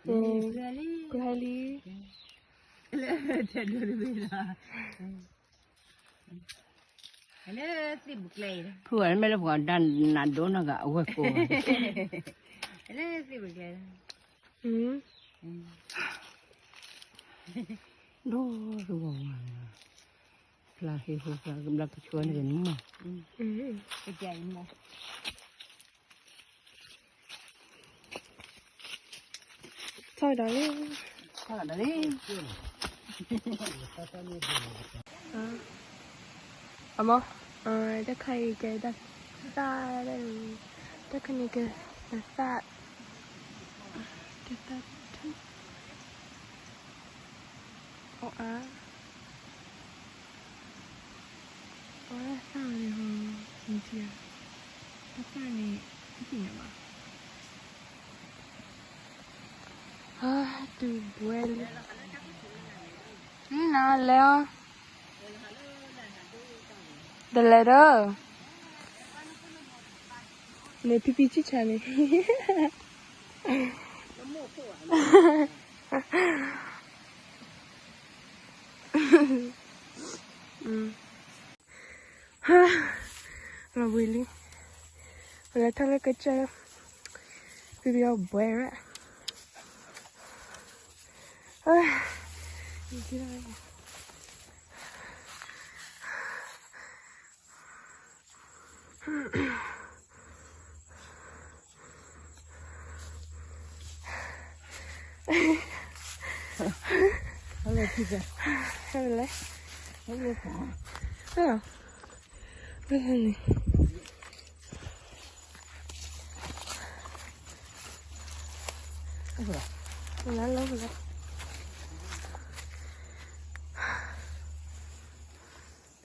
ပှဲၤလံ, ပှဲၤလံ, လၢတဲဒိတဘ့ၣ်လီၤ, လၢသ့ၣ်ပူၤကျဲအံၤ, ဖုဂၤမ့ၢ်လၢပှၤဒါနးဒိနီၢ်ဂၤအဝဲကိး, လၢသ့ၣ်ပူၤကျဲလီၤ, ဒိၣ်တဝီၤဝါ, ဖျါဟ့ဟိဖျါကဘျါကဆှီန့ၣ်ဂ့ၤန့ၣ်မး, ကဲအံၤမး ထီၣ်ဒီးလံ, ထီၣ်ဒီးလံ, အမ့ၢ်, တၢ်ခါအံၤကဲဒၣ်သၣ်, တၢ်ခါန့ၣ်ကဲသၣ်, ကဲသၣ်ထူၣ်, အီၣ်အါ အဝဲသၣ်ဝဲန့ၣ်ဟီ, မ့ၢ်ထံဧါ, တၢ်သၣ်န့ၣ် တသ့ၣ်ညါဘၣ်, တူၢ်ဘှဲလံ, နၤလဲၤအီၤ, တလဲၤဒီး, န့ၣ်ဖံဖံဆံၣ်ဆါန့ၣ် လီၤဘှံးလံ, ပလဲၤထီၣ်လၢကစၢၢ်, ပယီၤ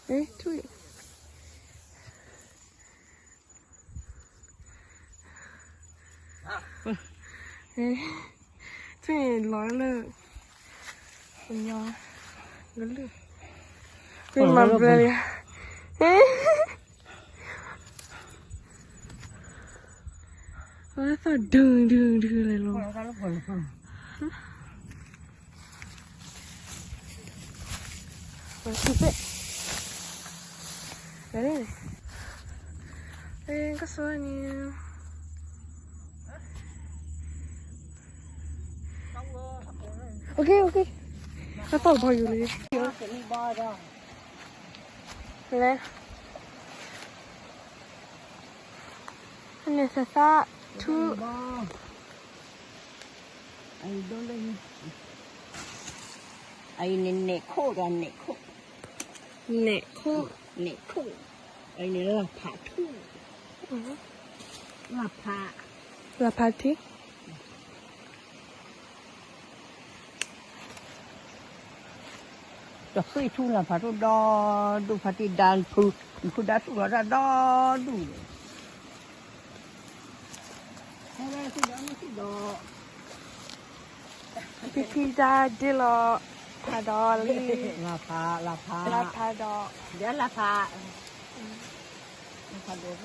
ဘှဲးရၣ်, ထွံၣ်လီၤလၢ ပညီ ကလုၢ် မၤဘျဲလံ အဝဲသီၣ်ဒုးဒုးဒုးလဲၤလီၤ ဝဲထူၣ်ပဲၣ် ကစီန့ၣ် OK OK ကသီၣ်ဘီယူၤလံ လဲၤ န့ၣ်သသၣ်ထူၣ် အံၤဒိၣ်လၢ အံၤန့ၣ် နဲၣ်ခိၣ်ဒီး နဲၣ်ခိၣ် နဲၣ်ခိၣ် နဲၣ်ခိၣ် အံၤန့ၣ် လၢ်ဖးထူၣ် လၢ်ဖး လၢ်ဖးထံ တဃ့ၢ်ထူၣ်လၢ်ဖးထူၣ်ဒီဒူၣ် ဖါတံၢ်ဒါဖု ဖုဒါသူၣ်လီၤတၢ်ဒီဒူၣ်န့ၣ် ဟဲဝဲသ့ၣ်ဒီး ဖံဖံတၢ်ဒ့ၣ်လီၤ ဖးဒီးလံ လၢ်ဖး လၢ်ဖး လၢ်ဖးဒီး ဒီးလၢ်ဖး လၢ်ဖးဒိၣ်ရၣ်ဖံ ဒိၣ်တဲဒိၣ်ကီလၢၤဘၣ်အံၤ တၢ်အံၤ တၢ်အံၤ တၢ်အံၤ ထံကူၣ်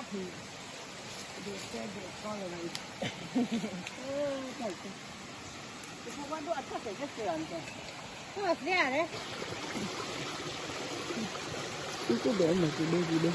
ဒီးမၤကူၣ်ဒိၣ်ကူၣ်ဒိၣ် ထံကူၣ်ဒီး ထံကူၣ်ဒီးထံ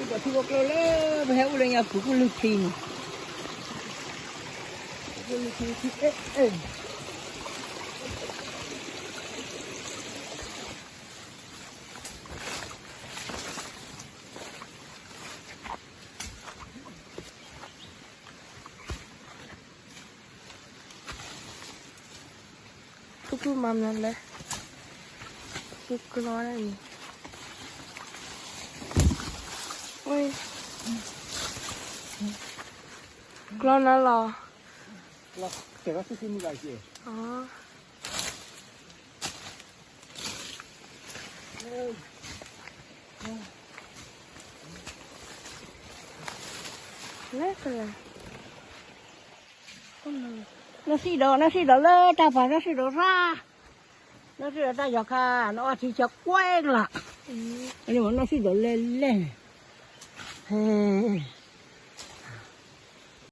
ဖိကျိလၢ ပဟဲအိၣ်လၢညါကူၣ်ကူၣ်လၢထံန့ၣ် ကူၣ်ကူၣ်လၢထံထံအဲၣ်အဲၣ် ထူၣ်ထူၣ်မၤမနုၤလဲၣ် ထူၣ်ကျီန့ၣ် ကျီနၤလီၤ လဲၣ် နစံၣ်ဒီး နစံၣ်ဒီးလၢတၢ်ပာ် နစံၣ်ဒီးရၣ် နစံၣ်ဒီးတၢ်ယီၤခါ နအီထံဆၢကွဲကလာ် နစံၣ်ဒီးလဲၣ်လဲၣ်န့ၣ် ဟဲ